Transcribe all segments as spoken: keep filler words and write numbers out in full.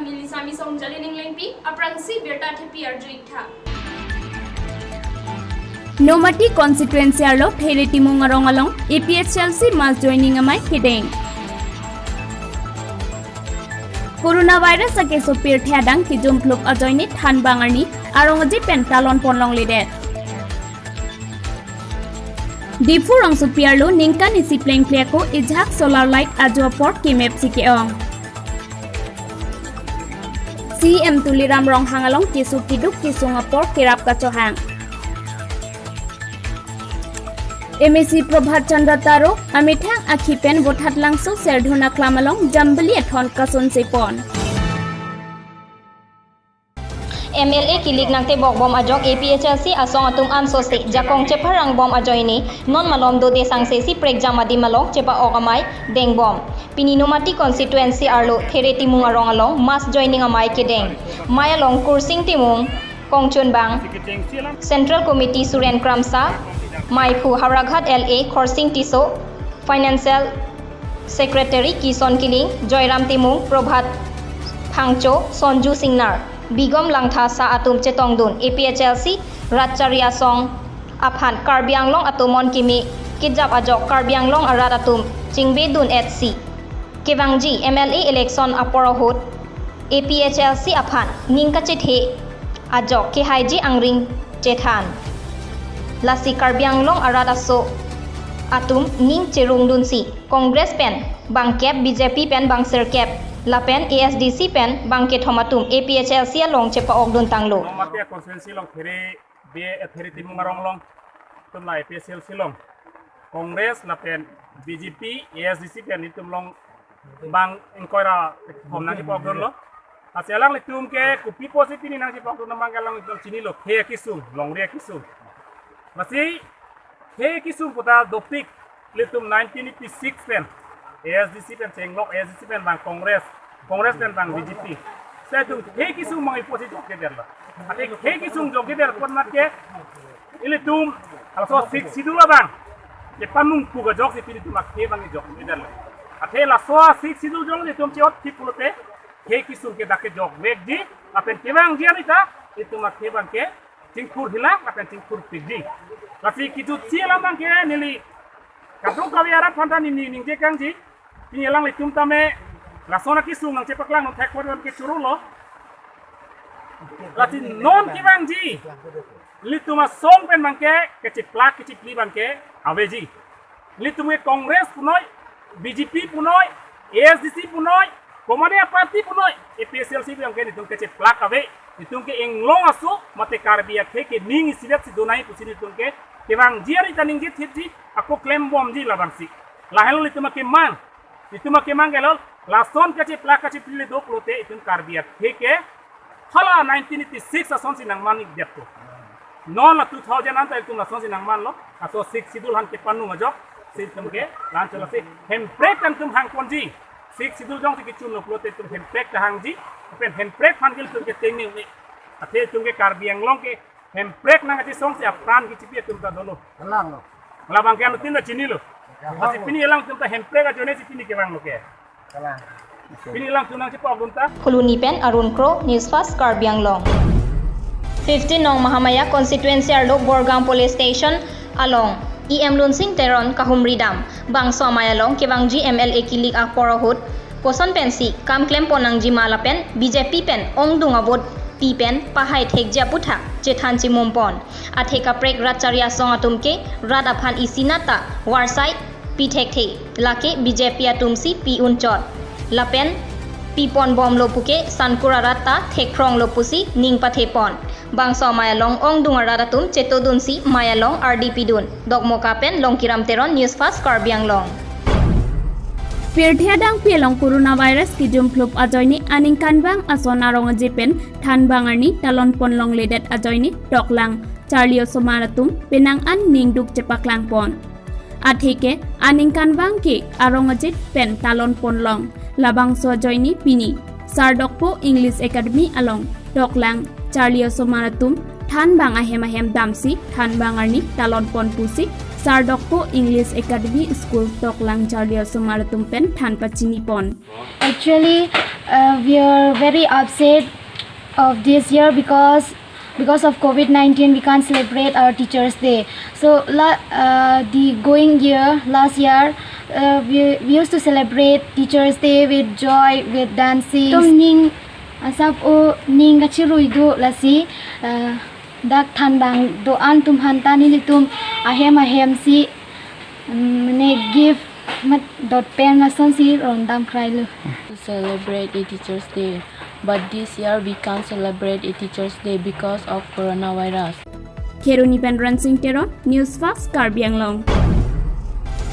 Neli Sami Songjali Ninglengpi, aphrangsi birta thepi arju-ik tha. Nomati constituency arlo There Timung arong along A P H L C mass joining amei kedeng. Coronavirus akeso pirthe adang kejum phlup ajoine thanbang arni arong aje pen talon ponlongledet. Diphu rongsopi arlo ningkan isi plengple ako ejak solar light ajo apor kemepsi ke-ong. C E M Tuliram Ronghang along keso keduk kesung apor kerap kachohang. M A C Prabhat Chandra Taro amethang akhi pen Vothatlangso Serdhona Klam along Jambili athon kason sepon. M L A kilik nangtebok bom ajok A P H L C asong atum ansose jakong chepharang bom ajoine non malom dode sangse si prekjam adim along chepa-ok amei dengbom. Pini Nomati constituency arlo There Timung arong along mass joining amei kedeng. Mei along Kursing Timung, Kongchunbang, Central Committee Suren Kramsa, meiphu Howraghat L A Khorsing Tisso, Financial Secretary Kison Killing, Joyram Timung, Prabhat Phangcho, Sonju Singnar, Bigom Langthasa atum chetongdun A P H L C rat chari asong aphan Karbi Anglong atomon kimi kejap ajok Karbi Anglong arat atum chingbedun-etsi kevangji M L A election apor ahut A P H L C aphan ning kachethe ajok kehaiji angring chethan. Lasi Karbi Anglong arat aso atum ning cherungdunsi Congress pen bangkep, B J P pen bangserkep, lapen A S D C pen bangkethom atum A P H L C along chepa-okdun tanglo. Nomati constituency along There be, eh, There Timung arong along, itum la A P H L C along Congress lapen B J P, A S D C pen itum along bang ingkoi ra kethom nangchepa-okdunlo. Lasi alanglitum ke kopi pusi pini nangchepa-okdun abang ke alanglitum chinilo, khei akesung, longri akesung. Lasi khei akesung puta dopik, ilitum nineteen eighty-six pen A S D C pen chenglok, A S D C pen bang Congress, Congress pen bang B J P. Seta itum khei akesung mang ipusi jokjedet lo. Athe khei akesung jokjedet apot mat ke ilitum laso Sixth Schedule abang kepanung puga ajoksi pini itum akhei abang jokjedet lo. Athe laso Sixth Schedule jong ilitum che-ot thip pulote khei akesung ke dak kejokvekji, lapen kevangji arni ta itum akhei abang ke chingthur hilang lapen chingthurpikji. Lasi kejutsi alam abang ke neli kadokave arat aphan ta neli ningje kangji. Pini alanglitum tame lason akesung nangchepaklang non thek kor ke chorolo. Lasi non kevangji ilitum asong pen abang ke kecheplak kechepli abang ke aveji. Ilitum ke Congress punoi, B J P punoi, A S D C punoi, komatne aparty punoi, A P H L C abang ke nelitum kecheplak ave. Nelitum ke inglong aso mate Karbi akhei ke ning isivet si donai pusi nelitum ke kevangji arni ta ningje thipji, ako klembomji labangsi. Lahenlo ilitum akemang. Itum akemang ke lo, lason kacheplak kachepli le do pulote itum Karbi akhei ke hala nineteen eighty-six asonsi nangman-ikdetpo. Non la two thousand anta itum lasonsi nangmanlo, laso Sixth Schedule aphan kepanung ajoksi itum ke, la-anchot lasi hemprek tangtum hangponji. Sixth Schedule jongsi kechunlo pulote itum hemprek ta hangji, lapen hemprek aphan ke itum ke tengne-une. Athe itum ke Karbi Anglong ke hemprek nangkachesongsi apran kechipi atum ta dolo. Kalang lo. Labang ke anuttin ta chinilo. Kalang lo. Lasi pini alangtum ta hemprek ajoinesi pini kevanglo ke. Kalang. Pini alangtum nangchepa-okdun ta. Phuloni pen Arun Kro, News Fast Karbi Anglong. Fifteen nong Mahamaya constituency arlo Borgaon Police Station along E M Lunsing Teron kahumri dam. Bangso amei along kevangji M L A kilik apor ahut koson pensi kam klempon nangjima lapen B J P pen ongdung avote pi pen pahai thekji aputhak chethan chimumpon. Athe kaprek rat chari asong atum ke rat aphan isi nata varsai pi thekthe, lake B J P atumsi pi unchot. Lapen piponbomlo puke sankur arat ta thekphronglo pusi ning pathepon. Bangso amei along ongdung arat atum chetodunsi mei along ardi pidun. Dokmoka pen Longkiram Teron, News Fast Karbi Anglong. Pirthe adangpi along coronavirus kejum phlup ajoine aningkanvang ason arong aje pen thanbang arni talon ponlongledet ajoine toklang charli osomar atum penang an ningduk chepaklangpon. Atheke aningkanvang ke arong aje pen talon ponlong. Labangso ajoine pini Sardokpo English Academy along toklang charli osomar atum Thanbang ahem ahem damsi thanbang arni talon pon pusi Sardokpo English Academy School Toklang charli osomar atum pen than pachini pon. Actually, uh, we are very upset of this year because because of COVID nineteen, we can't celebrate our Teachers' Day. So la, uh, the going year, last year, uh, we, we used to celebrate Teachers' Day with joy, with dancing. Tum ning asap o ning kachirui do lasi, uh, dak thanbang do-an atum aphanta nelitum ahem ahem si, um, ne gift mat dot pen lasonsi rondam krailo. To celebrate a Teachers' Day, but this year we can't celebrate a Teachers' Day because of coronavirus. Kheroni pen Ransing Teron, News Fast Karbi Anglong.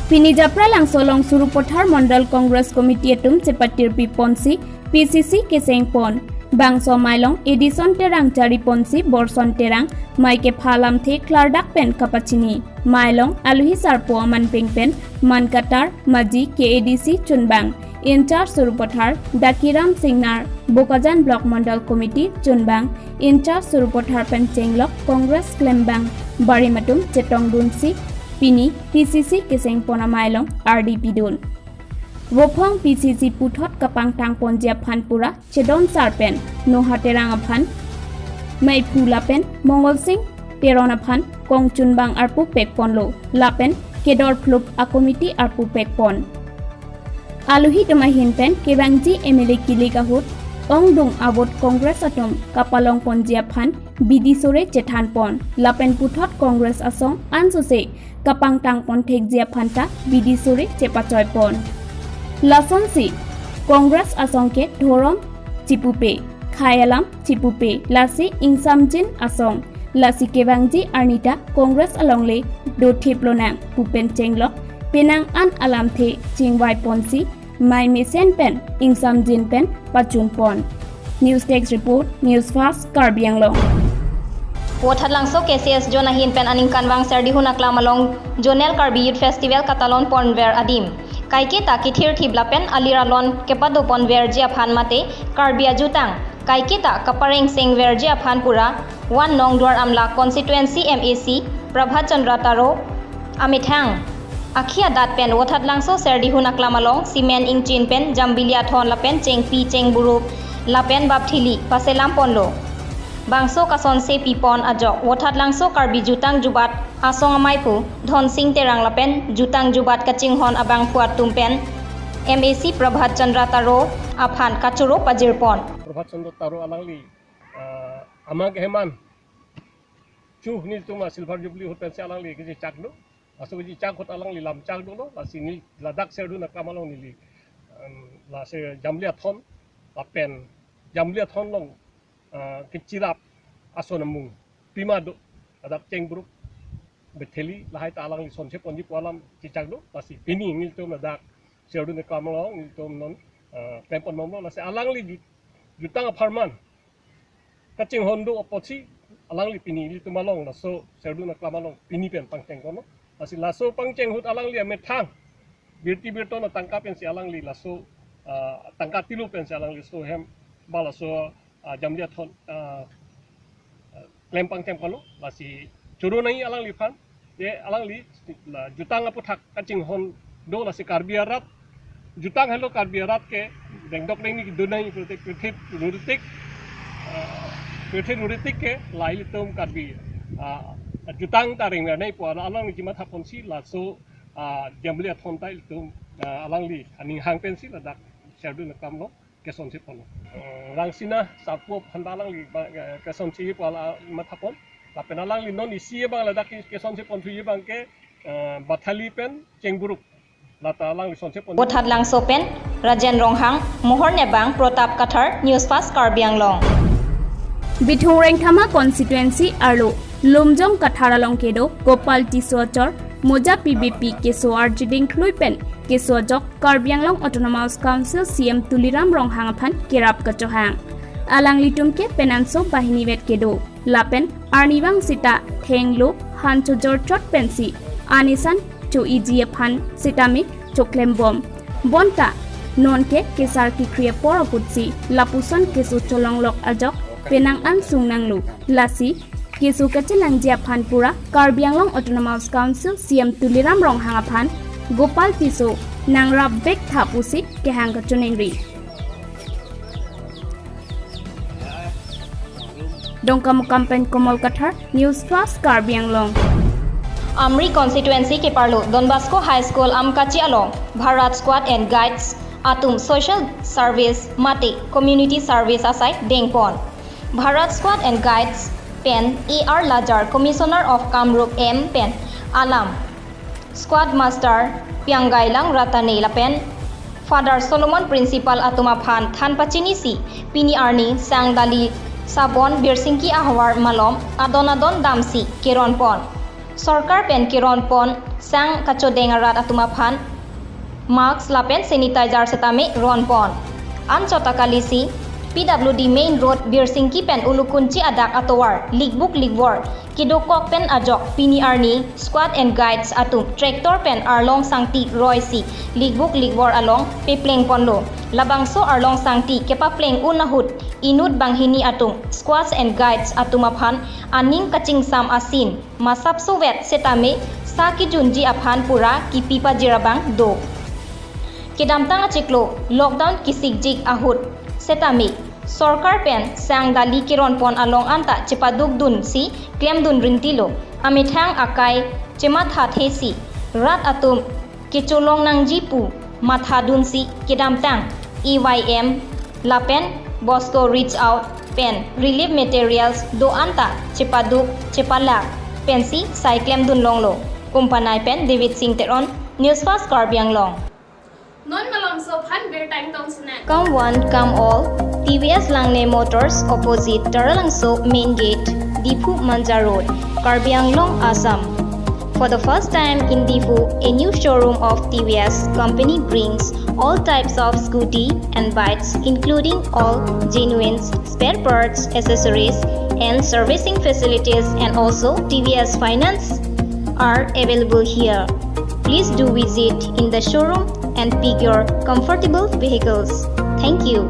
Pini Japralangso along Sarupathar Mondol Congress Committee atum chepatirpi ponsi P C C keseng pon. Bangso amei along Edison Terang chari ponsi Borson Terang mei kepha alamthe klardak pen kapachini. Mei along aluhi sarpo aman peng pen man katar maji K A D C chunbang in-charge Sarupathar, Dakiram Singnar, Bokajan Block Mondol Committee chunbang in-charge Sarupathar pen chenglok Congress klembang barim atum chetongdunsi pini P C C keseng pon amei along ardi pidun. Vophong P C C puthot kapangtang ponji aphan pura Chedon Sar pen Noha Terang aphan meiphu lapen Mongol Sing Teron aphan kongchunbang arpu pek ponlo lapen kedor phlup a committee arpu pek pon. Aluhi atum ahin pen kevangji M L A kilik ahut ongdung a-vote Congress atum kapalong ponji aphan bidi sore chethan pon lapen puthot Congress asong ansose kapangtang pon thekji aphanta bidi sore chepachoi pon. Lasonsi Congress asong ke dhorom chipupe, khei alam chipupe, lasi ingsamjin asong, lasi kevangji arni ta Congress alongle dothip lonang pu pen chenglok penang an alamthe chingvai ponsi mei mesen pen ingsamjin pen pachun pon. News Desk Report, News Fast Karbi Anglong. Vothatlangso K C S Zone ahin pen aningkanvang Serdihun Aklam along Zonal Karbi Youth Festival katalon ponver adim, kaiketa kethirthip lapen alir alon kepado ponverji aphan mate Karbi ajutang kaiketa kapareng sengverji aphan pura One Nong Duar Amla Constituency M A C Prabhat Chandra Taro amethang akhi adat pen Vothatlangso Serdihun Aklam along cement ingchin pen jambili athon lapen chengpi chengburup lapen bapthili paselam ponlo. Bangso kasonse pipon ajok Vothatlangso Karbi Jutang Jubat Asong ameiphu Dhonsing Terang lapen jutang jubat kachinghon abangphu atum pen M A C Prabhat Chandra Taro aphan kachoro pajir pon. Prabhat Chandra Taro alangli, ah, amang keheman chu nelitum a-Silver Jubilee ahut pensi alangli kechechaklo. Laso kechechak ahut alangli lam chak dolo, lasi neli ladak Serdihun Aklam along neli, em, lasi jambili athon, lapen jambili athon along, ah, kechirap ason amung pima do, ladak chengburup betheli lahai ta alangli sonse ponji pu alam chechak do, lasi pini nelitum ladak Serdihun Aklam along nelitum non, ah, klem pon bomlo, lasi alangli ju-, jutang apharman kachinghon do apotsi alangli pini ilitum along laso Serdihun Aklam along pini pen pangcheng ponlo. Lasi laso pangcheng ahut alangli amethang birti birton atangka pensi alangli laso, ah, tangka tilu pensi alangli laso hem ba laso, ah, jambili athon, ah, ah, klem pangcheng ponlo. Lasi choro nangji alangliphan. Je alangli la jutang aputhak kachinghon do, lasi Karbi arat jutang henlo, Karbi arat ke dengdok dengni do nangji pulote pirthe ruritik, eh, pirthe ruritik ke la ilitum Karbi, ah, jutang ta rengver nangji pu alangli chimatha ponsi laso, ah, jambili athon ta ilitum, ah, alangli aning hang pensi ladak Serdihun Aklam along kesonse pon. Eh, Rangsina Sarpo aphan ta alangli ba, eh, kesonse pu alam matha pon. Lapen alangli non isi abang ladak kesonse ponthuji abang ke, eh, bathali pen chengburup. Lata alangli sonse pon. Vothatlangso pen Rajen Ronghang, Mohor Nebang, Protap Kathar, News Fast Karbi Anglong. Bithung Rengthama Constituency arlo Lumjong Kathar along kedo Gopal Tisso achor Moja P B P keso arjiding klui pen keso ajok Karbi Anglong Autonomous Council C M Tuliram Ronghang aphan kerap kachohang. Alanglitum ke penanso banghini vet kedo. Lapen arnivang sita thenglo han chojor chot pensi anisan cho-iji aphan sitame choklem bom. Bonta nonke kesar kekri apor ahutsi lapuson keso cholonglok ajok penang an sung nanglo. Lasi Keso kachelangji aphan pura Karbi Anglong Autonomous Council C E M Tuliram Ronghang aphan Gopal Tisso nangrap vek tha pusi kehang kachoningri. Dongkamukam pen Komol Kathar, News Fast Karbi Anglong. Amri constituency keparlo Don Bosco High School Amkachi along Bharat Scout and Guides atum social service mate community service asai dengpon. Bharat Scout and Guides pen A R Lajar, Commissioner of Kamrup M pen alam, Scout Master Pianggailang Ratane lapen Father Solomon Principal atum aphan than pachinisi pini arni sang dali sabon birsingki ahavar malom adon adon damsi keronpon. Sorkar pen keronpon sang kachodeng arat atum aphan mask lapen sanitizer setame ronpon. Anchot akalisi P W D main road birsingki pen Ulukunchi adak atovar likbuk likvor kedokok pen ajok pini arni Scout and Guides atum tractor pen arlong sangti roisi likbuk likvor along peplengponlo. Labangso arlong sangti kepapleng un ahut inut banghini atum Scout and Guides atum aphan aning kachingsam asin masapso vet setame sa kejunji aphan pura kipi pajir abang do. Kedamtang achiklo lockdown kisikjik ahut setame sorkar pen sang dali keronpon along anta chepadukdunsi klemdun rintilo. Amethang akai chemathathesi rat atum kecholong nangji pu mathadunsi kedamtang A Y M lapen Bosco Reach Out pen relief materials do-an ta chepaduk chepalak pensi sai klemdun longlo. Kumpanai pen David Singh Teron, News Fast Karbi Anglong. Non malomso aphan birta ingtong sunan. Come one, come all. T V S Langne Motors, opposite Taralangso Main Gate, Diphu Manja Road, Karbi Anglong, Assam. For the first time in Diphu, a new showroom of T V S company brings all types of scooty and bikes, including all genuine spare parts, accessories, and servicing facilities, and also T V S finance are available here. Please do visit in the showroom and pick your comfortable vehicles. Thank you.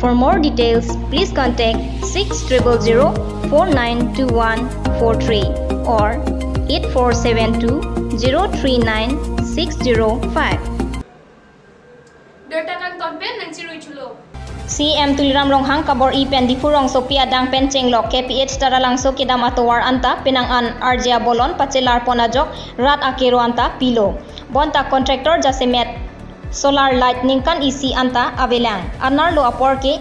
For more details, please contact six triple zero four nine two one four three or eight four seven two zero three nine six zero five. Birta kangton pen nangchirui chulo. C E M Tuliram Ronghang kabor-i pen Diphu rongsopi adang pen chenglok K P H Taralangso kedam atovar anta penang an arje abolon pachelarpon ajok rat akero anta pilo. Bonta contractor jasemet solar light ningkan isi anta avelang. Anerlo apor ke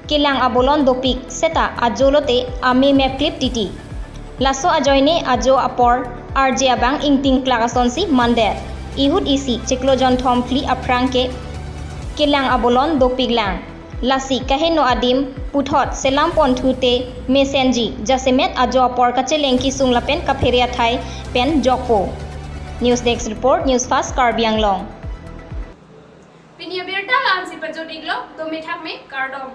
kelang abolon dopik seta ajo lote ame mepklip titi. Laso ajoine ajo apor arje abang ingting klak asonsi mandet. Ihut isi chiklo jonthom phli aphrang ke kelang abolon dopiklang. Lasi kaheno adim puthot selam ponthu te mesenji jasemet ajo apor kacheleng kesung lapen kaphere athai pen jokpo. News Desk Report, News Fast Karbi Anglong. Pini abirta la-ansi pajut-iklo, dome thakme, kardom.